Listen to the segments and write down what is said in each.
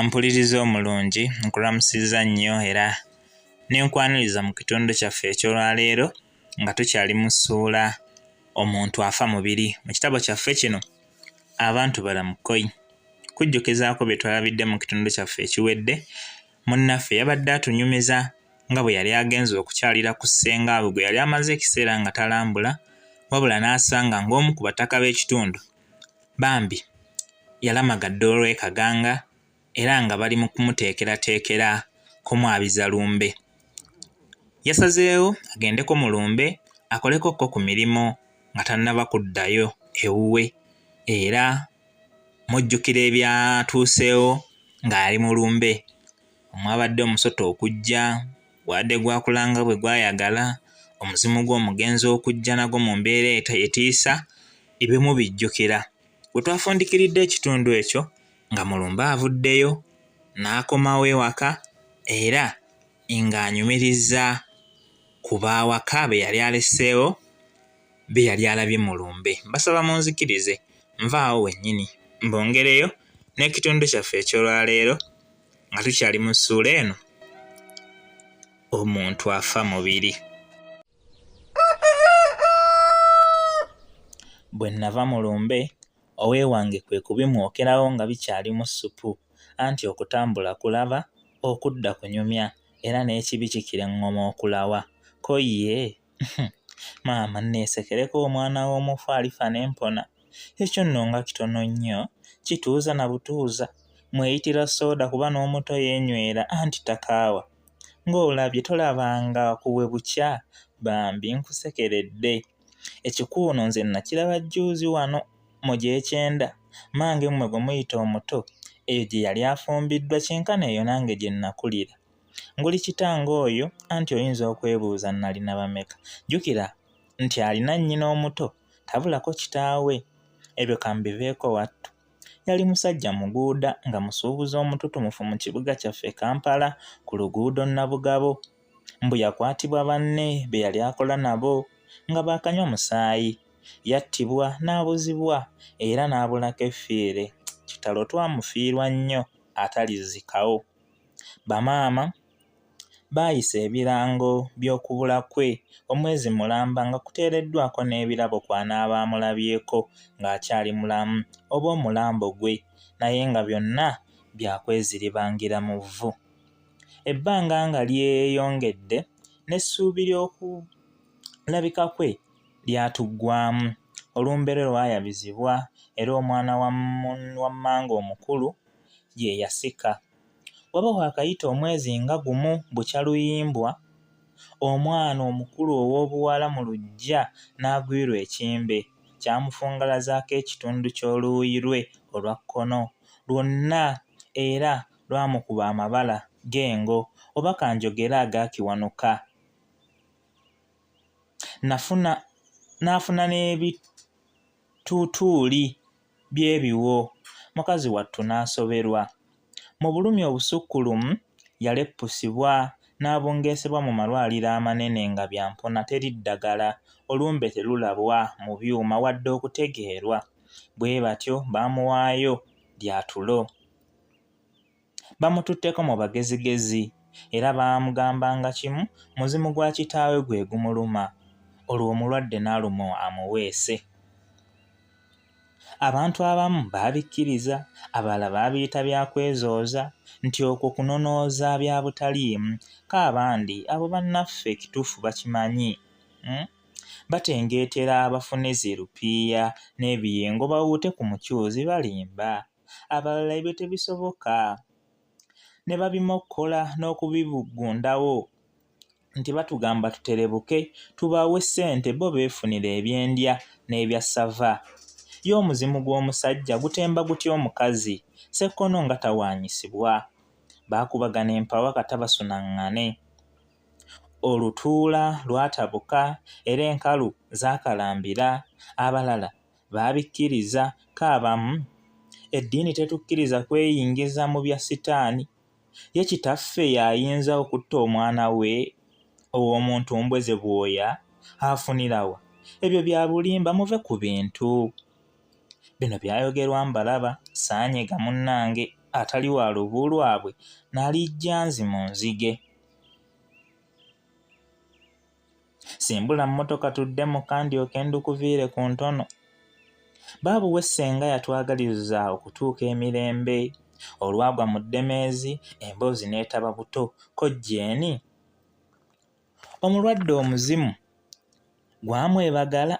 Mpuliriza omulungi, nkulamusizza nnyo era ne nkwaniriza mu kitundu kyaffe eky'olwaleero nga tukyali mu ssuula Omuntu Afa Mubiri mu kitabo kyaffe kino Abantu Balamu Kkoyi. Kujjukizaako bye twalabidde mu kitundu kyaffe ekiwedde, munnaffe yabadde atunyumiza nga bwe yali agenze okukyalira ku ssengaawe gwe yali amaze ekiseera nga talambula wabula n'asanga ng'omu ku bataka b'ekitundu bambi yalamaga dda olw'e Kaganga era nga bali mu kumuteekerateekera kumwabiza lumbe. Yasazeewo agendeko mu lumbe akoleko ko ku mirimu nga tannaba kuddayo ewuwe era mujjukira ebyatuuseewo ng'ali mu lumbe omwabadde omusota okujja gwadde gwakula nga bwe gwayagala, omuzimu gw'omugenzi okujja nagwo mu mbeera etiisa, ebyo mubijjukira. We twafundikiridde ekitundu ekyo nga Mulumbe avuddeyo n'akomawo ewaka era ng'anyumiriza ku b'awaka be yali aleseewo be yali alabye mu lumbe. Mbasaba munzikirize nve awo wennyini mbongereyo n'ekitundu kyaffe eky'olwaleero nga tukyali mu ssuula eno omuntu afa mubiri. Bwe nnava mu lumbe, ow'ewange kwe kubimwokerawo nga bikyalimu ssupu anti okutambula kulaba, okudda kunyumya era n'ekibi kikira eŋŋoma okulawa. Ko ye Maama nneesekereko omwana w'omufu alifa ne mpona. Ekyo nno nga kitono nnyo, kituuza na butuuza. Mweyitira sooda kuba n'omuto yeenywera anti takaawa. Ng'olabye tolabanga ku bwe bukya? Bambi nkusekeredde. Ekikuuno nze nnakiraba jjuuzi wano mu gy'ekyenda, mmange mmwe gwe muyita omuto eyo gye yali afumbiddwa kyenkana eyo nange gye nnakulira. Nguli kitange oyo anti oyinza okwebuuza nnalina bameka. Jjukira nti alina nnyina omuto tabulako kitaawe. Ebyo kambiveeko wattu. Yali musajja muguuda nga musuubuzi omututumufu mu kibuga kyaffe Kampala ku luguudo Nabugabo. Mbu yakwatibwa banne be yali akola nabo nga baakanywa musaayi. Yattibwa n'abuzibwa era n'abulako effiire. Kitalo twamufiirwa nnyo atalizzikawo. Bamaama baayisa ebirango by'okubula kwe omwezi mulamba nga kuteereddwako n'ebirabo kw'anaaba amulabyeko ng'akyali mulamu oba omulambo gwe naye nga byonna bya kweziribangira mu vvu. Ebbanga nga lyeyongedde n'essuubi ly'okulabika kwe lyatuggwaamu. Olumbe lwe lwayabizibwa era omwana wa mmange omukulu ye yasika. Waba waakayita omwezi nga gumu bukya luyimbwa, omwana omukulu ow'obuwala mu luggya n'agwirwa ekimbe. Kyamufungalazaako ekitundu ky'oluuyi lwe olwa kkono lwonna era lwamukuba amabala g'engo oba kanjogere aga Kiwanuka. N'afuna n'ebituutuuli by'ebiwo, mukazi wattu n'asoberwa. Mu bulumi obusukkulumu yaleppusibwa n'abungeesebwa mu malwaliro amanene nga bya mpona teri ddagala, olumbe terulabwa mu byuma wadde okutegeerwa. Bwe batyo baamuwaayo lya tulo. Bamututteko mu bagezigezi era baamugambanga kimu muzimu gwa kitaawe gwe gumuluma olwo omulwadde n'alumwa amuweese. Abantu abamu baabikkiriza, abalala baabiyita bya kwezooza nti okwo kunonooza bya butaliimu ko abandi abo bannaffe ekituufu bakimanyi batengeetera bafune zi lupiiya n'ebiyengo bawuute ku mucuuzi balimba. Abalala ebyo tebisoboka ne babimokkola n'okubiggundawo nti batugamba tuterebuke tubawe ssente bo beefunire eby'endya n'ebyassava. Ye omuzimu gw'omusajja gutemba gutya omukazi Ssekkono nga tawaanyisibwa? Baakubagana empawa kata basunaŋŋane. Olutuula lwatabuka era enkalu zaakalambira. Abalala Baabikkiriza, ko abamu, Eddiini tetukkiriza kweyingiza mu bya sitaani. Ye kitaffe y'ayinza okutta omwana we ow'omu ntumbwe ze bwoya? Afunira wa? Ebyo bya bulimba muve ku bintu. Bino byayogerwa mbalaba, saanyega munnange atali wa lubu lwabwe nalijja nzi mu nzige. Simbula mmotoka tudde muka ndyoke ndukuviire ku ntono. Baabuwe ssenga yatwagaliza okutuuka emirembe. Olwagwa mu Ddemeezi emboozi n'etaba buto. Ko Jeeni, Omulwadde omuzimu gwamwebagala,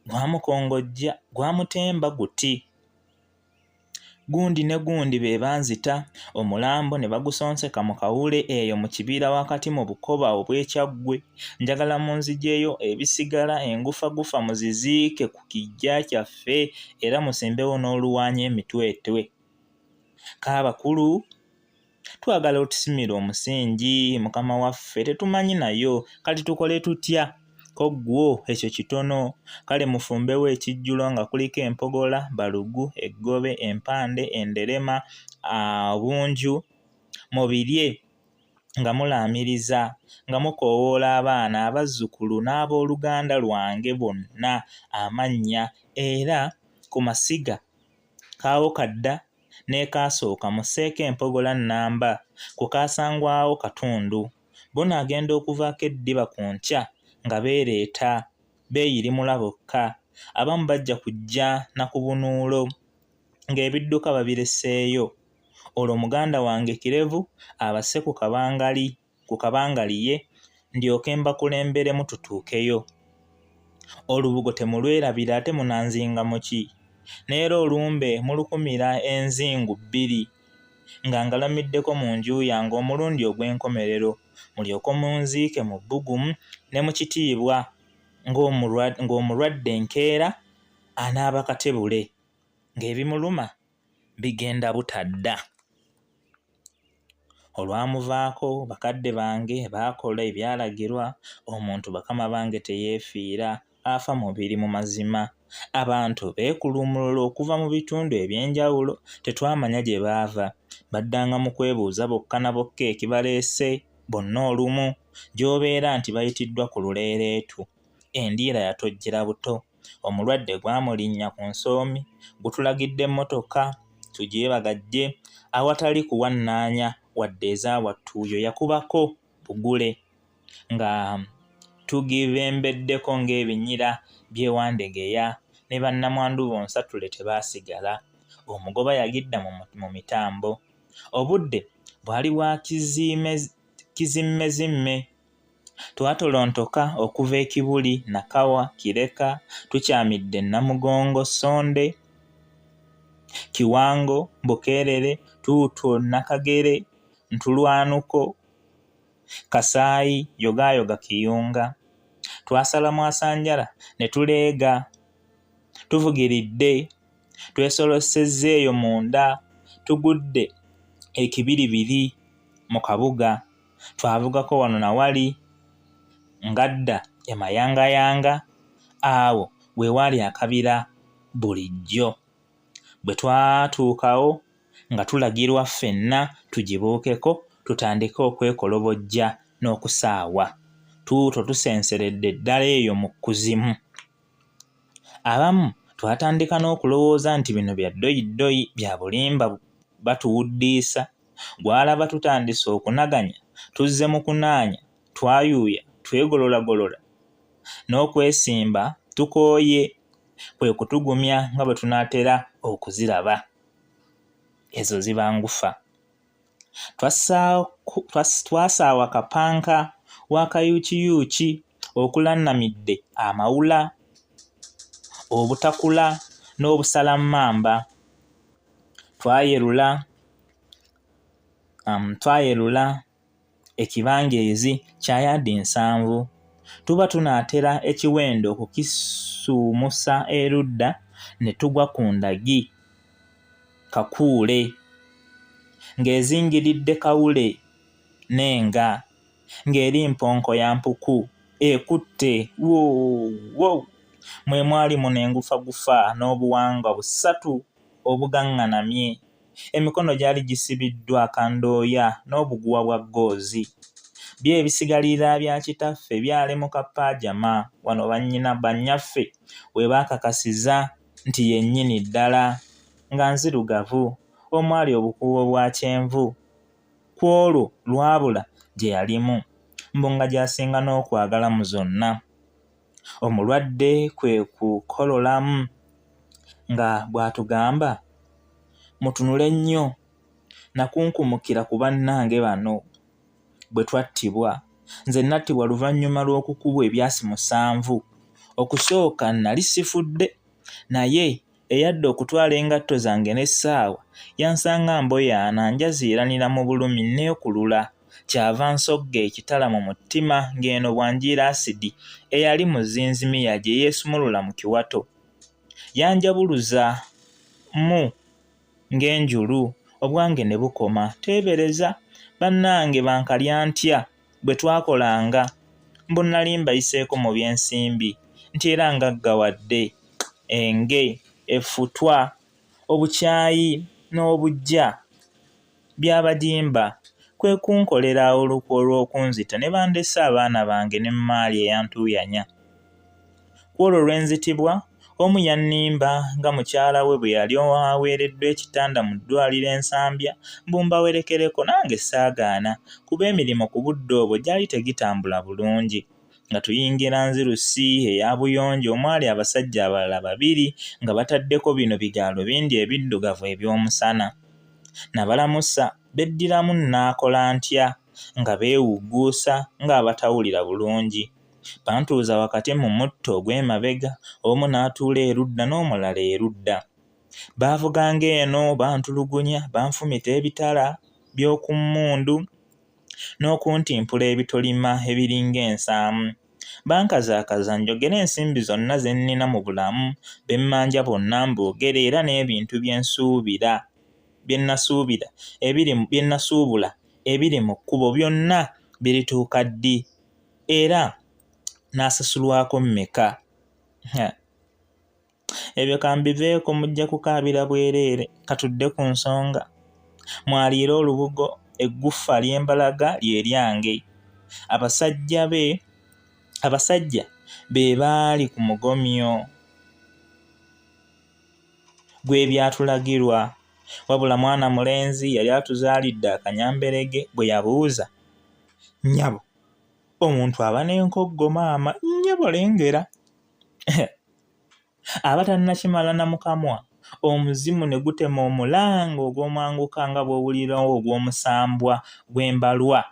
gwamukongojja, gwamutemba guti. Gundi ne gundi be banzita, omulambo ne bagusonseka mu kawule eyo mu kibira wakati mu bukoba obw'e Kyaggwe. Njagala munzigyeyo ebisigala engufagufa muziziike ku kiggya kyaffe era musimbewo n'oluwaanyi emitwetwe. K'abakulu Twagala otusimire omusingi mukama waffe tetumanyi nayo kati tukole tutya? Ko ggwo ekyo kitono kale mufumbewo ekijjulo nga kuliko empogola, balugu, eggobe, empande, enderema, obunju mubirye nga mulaamiriza nga mukoowoola abaana, abazzukulu n'abooluganda lwange bonna amannya era ku masiga Kaawokadda n'ekaasooka musseeko empogola nnamba, ku kaasangwawo katundu. Bunaagenda okuvaako eddiba ku nkya nga beereeta, beeyirimula bokka. Abamu bajja kujja na ku bunuulo ng'ebidduka babireseeyo. Olwo muganda wange Kirevu abasse ku kabangali ku kabangali ye ndyoke mbakulemberemu tutuukeyo. Olubugo temulwerabira ate munanzinga muki? Neera olumbe mulukumira enzingu bbiri nga ngalamiddeko mu nju yange omulundi ogw'enkomerero mulyoke munziike mu bbugumu ne mu kitiibwa ng'omulwadde enkeera anaaba katebule ng'ebimuluma bigenda butadda. Olwamuvaako bakadde bange baakola ebyalagirwa, omuntu bakama bange teyeefiira, afa mubiri mu mazima. Abantu beekuluumulula okuva mu bitundu eby'enjawulo, tetwamanya gye baava. Baddanga mu kwebuuza bokka na bokka ekibaleese bonna olumu, gy'obeera nti bayitiddwa ku luleereetu. Endiira yatojjera buto. Omulwadde gwamulinnya ku nsoomi, gutulagidde mmotoka tugyebagajje awatali kuwannaanya wadde eza wattuuyo yakubako bugule nga tugibembeddeko ng'ebinyira by'e Wandegeya ne bannamwandu bonsatule tebaasigala. Omugoba yagidda mu mitambo. Obudde bwali bwa kizimmezimme. Twatolontoka okuva e Kibuli, Nakawa, Kireka, tukyamidde Namugongo, Ssonde, Kiwango, Bukeerere, Tuutwo, Nakagere, Ntulwanuko, Kasaayi, Yogaayoga Kiyunga. Twasala mwasanjala ne tuleega tuvugiridde, twesolosezza eyo munda, tugudde ekibiribiri mu kabuga. Twavugako wano na wali ng'adda e Mayangayanga, awo we waali akabira bulijjo. Bwe twatuukawo nga tulagirwa ffenna tugibuukeko tutandike okwekolobojja n'okusaawa. Tuutwo tusenseredde ddala eyo mu kuzimu. Abamu twatandika n'okulowooza nti bino bya ddoyiddoyi, bya bulimba batuwuddiisa. Gw'alaba tutandise okunaganya, tuzze mu kunaanya, twayuuya, twegololagolola n'okwesimba tukooye, kwe kutugumya nga bwe tunaatera okuziraba. Ezo ziba ngufa. Twasaawa kapanka w'akayuukiyuuki okulannamidde amawula, obutakula n'obusalammamba. Twayerula twayerula ekibangirizi kya yaadi nsanvu. Tuba tunaatera ekiwendo okukisuumusa erudda ne tugwa ku ndagi Kakuule ng'ezingiridde Kawule n'enga ng'eri mponko ya mpuku ekutte woow! Mwe mwali muno engufagufa n'obuwanga busatu obugaŋŋanamye. Emikono gyali gisibiddwa akandooya n'obuguwa bwa ggoozi. Byo ebisigalira bya kitaffe byali mu kapaajama wano bannyina bannyaffe we baakakasiza nti ye nnyini ddala nga nzirugavu. omwali obukuubo bwa kyenvu ku olwo lwabula gye yalimu mbu nga gy'asinga n'okwagala mu zonna. Omulwadde kwe kukololamu nga bw'atugamba, Mutunule nnyo, nakunkumukira ku bannange bano bwe twattibwa. Nze nattibwa luvannyuma lw'okukubwa ebyasi musanvu. Okusooka nnali sifudde naye eyadda okutwala engatto zange n'essaawa yansanga mboyaana njaziiranira mu bulumi nneekulula ky'ava ansogga ekitala mu mutima ng'eno bw'anjiira asidi eyali mu zinzimiya gye yeesumulula mu kiwato. Yanjabuluza mu ng'enjulu obwange ne bukoma. Teebereza bannange bankalya ntya bwe twakolanga mbu nnali mbayiseeko mu by'ensimbi nti era ngaggawadde, enge, effutwa, obukyayi n'obuggya byabagimba kwe kunkolera olukwe olw'okunzita ne bandesa abaana bange n'emmaali eyantuuyanya. Ku olwo lwe nzitibwa, omu yannimba nga mukyala we bwe yali aweereddwa ekitanda mu ddwaaliro e Nsambya mbu mbawerekereko nange saagaana kuba emirimu ku budde obwo gyali tegitambula bulungi. Nga tuyingira nzirusi eya buyonjo omwali abasajja abalala babiri nga bataddeko bino bigaalubindi ebiddugavu eby'omusana. Nabalamusa beddiramu nnaakola ntya nga beewugguusa ng'abatawulira bulungi. Bantuuza wakati mu mutto ogw'emabega, omu n'atuula erudda n'omulala erudda. Baavuganga eno bantulugunya, banfumita ebitala by'oku mmundu n'okuntimpula ebitolima ebiringa ensaamu. Bankazaakaza njogere ensimbi zonna ze nnina mu bulamu, be mmanja bonna mboogere era n'ebintu bye nsuubira bye nnasuubira ebiri bye nnasuubula ebiri mu kkubo byonna birituuka ddi era naasasulwako mmeka. Ebyo kambiveeko mujja kukaabira bwereere. Katudde ku nsonga. Mwaliire olubugo, eggufa lye mbalaga lye lyange. Abasajja be abasajja be baali ku mugomyo gw'ebyatulagirwa. Wabula mwana mulenzi yali atuzaalidde akanyamberege bwe yabuuza, Nnyabo, omuntu aba n'enkoggo maama? Nnyabo lengera! Aba tannakimala na mu kamwa, omuzimu ne gutema omulanga ogw'omwanguka nga bw'owulira ogw'omusambwa gw'embalwa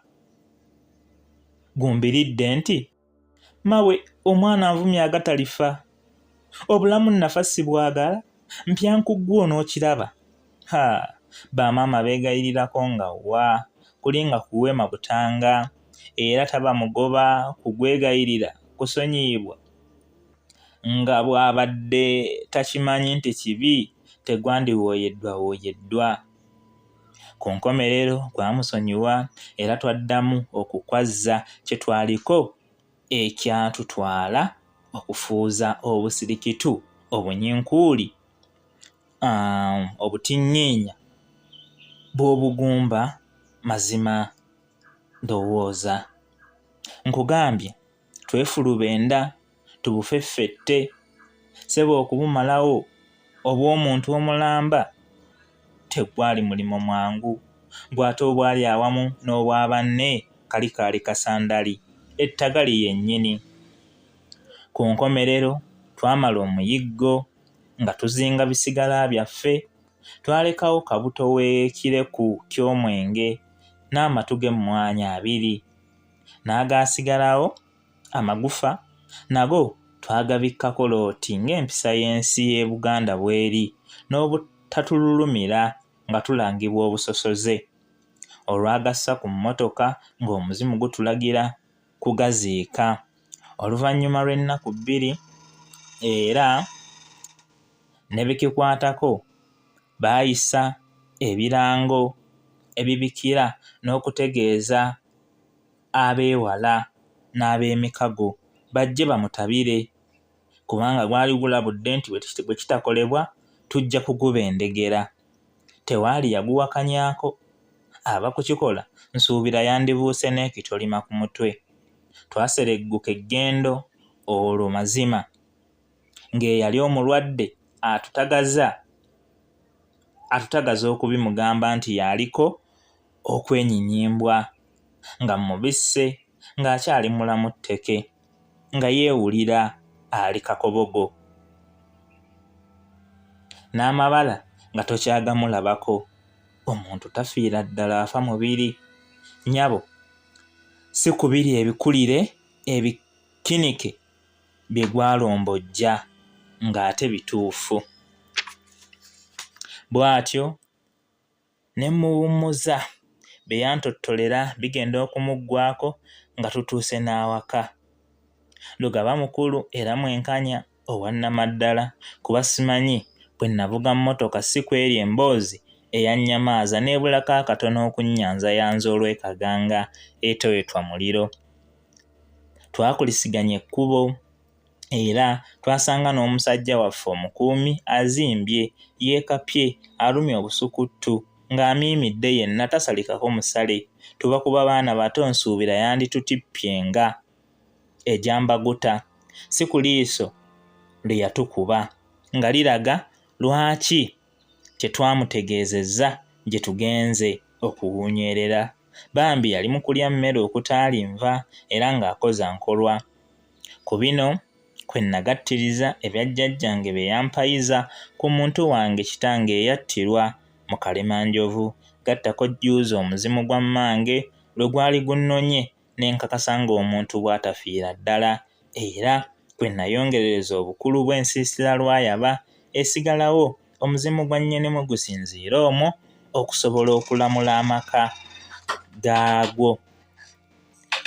gumbiridde nti, Mawe omwana anvumye agatalifa! Obulamu nnafa sibwagala, mpya nkuggwa onookiraba! Ha! Bamaama beegayirirako nga wa, kuli nga kuwema butanga, era taba mugoba kugwegayirira kusonyiyibwa nga bw'abadde takimanyi nti kibi tegwandiwooyeddwawooyeddwa. Ku nkomerero gwamusonyiwa era twaddamu okukwazza kye twaliko ekyatutwala okufuuza obusirikitu obunyinkuuli obutinnyinnya bw'obugumba mazima ndowooza. Nkugambye twefulube enda tubufeffette ssebo okubumalawo obw'omuntu omulamba tegwali mulimo mwangu gwe ate obwali awamu n'obwa banne kali kaali kasandali ettagali yennyini. Ku nkomerero twamala omuyiggo nga tuzinga bisigala byaffe twalekawo kabuto w'ekireku ky'omwenge n'amatu g'emmwanyi abiri. N'agaasigalawo, amagufa, nago twagabikkako looti ng'empisa y'ensi y'e Buganda bw'eri n'obutatululumira nga tulangibwa obusosoze. Olwagassa ku mmotoka ng'omuzimu gutulagira kugaziika. Oluvannyuma lw'ennaku bbiri era ne bekikwatako baayisa ebirango ebibikira n'okutegeeza ab'ewala n'ab'emikago bajje bamutabire kubanga gwali gulabudde nti bwe kitakolebwa tujja kugubendegera. Tewaali yaguwakanyaako. Aba kukikola nsuubira yandibuuse n'ekitolima ku mutwe. Twaseregguka eggendo olwo mazima ng'eyali omulwadde atutagaza Atutagaza okubimugamba nti y'aliko okwenyinyimbwa nga mmubisse ng'akyali mulamu tteke nga yeewulira ali kakobogo n'amabala nga tokyagamulabako. Omuntu tafiira ddala afa mubiri. Nnyabo si ku biri ebikulire ebikinike bye gwalombojja ng'ate bituufu. Bw'atyo ne mmuwummuza. Bye yantottolera bigenda okumuggwaako nga tutuuse n'awaka. Lugaba mukulu era mwenkanya owa nnamaddala kuba simanyi bwe nnavuga mmotoka si kw'eri emboozi eyannyamaaza n'ebulako akatono okunnyanzayanza olw'e Kaganga etowetwa muliro. Twakulisiganya ekkubo era twasanga n'omusajja waffe omukuumi azimbye, yeekapye, alumye obusukuttu ng'amiimidde yenna tasalikako musale. Tuba kuba baana bato nsuubira yanditutippye nga egyambaguta si ku liiso lye yatukuba nga liraga lwaki tetwamutegeezezza gye tugenze okuwuunyerera. Bambi yali mu kulya mmere okutaali nva era ng'akoza nkolwa. Ku bino kwe nagattiriza ebya jjajjange bye yampayiza ku muntu wange kitange eyattirwa mu Kalemanjovu, gattako jjuuzi omuzimu gwa mmange lwe gwali gunnonye ne nkakasa ng'omuntu bw'atafiira ddala era kwe nayongerereza obukulu bw'ensiisira Lwayaba esigalawo omuzimu gwa nnyinimu gusinziire omwo okusobola okulamula amaka gaagwo.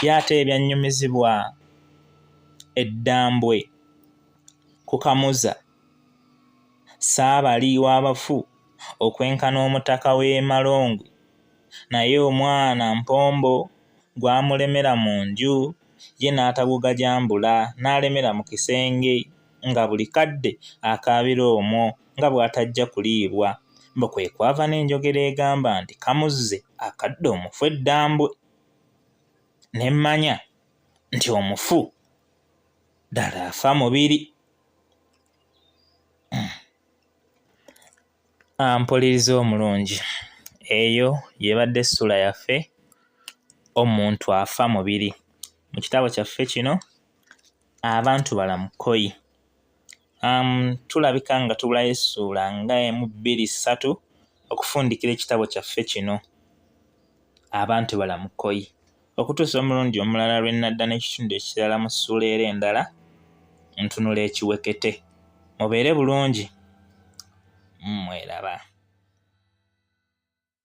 Ye ate ebyannyumizibwa eddambwe ku Kamuza Ssaabali w'abafu okwenkana omutaka w'e Malongwe naye omwana Mpombo gwamulemera mu nju ye n'atagugajambula n'alemera mu kisenge nga buli kadde akaabira omwo nga bw'atajja kuliibwa mbu kwe kwava n'enjogera egamba nti Kamuzze akadde omufu eddambwe ne mmanya nti omufu ddala afa mubiri. Ampuliriza omulungi, eyo y'ebadde essula yaffe omuntu afa mubiri mu kitabo kyaffe kino abantu balamu kkoyi. Tulabika nga tubulayo essuula nga emu bbiri ssatu okufundikira ekitabo kyaffe kino abantu balamu kkoyi. Okutuusa omulundi omulala lwe nnadda n'ekitundu ekirala mu ssuula era endala, ntunula ekiwekete. Mubeere bulungi, mweraba.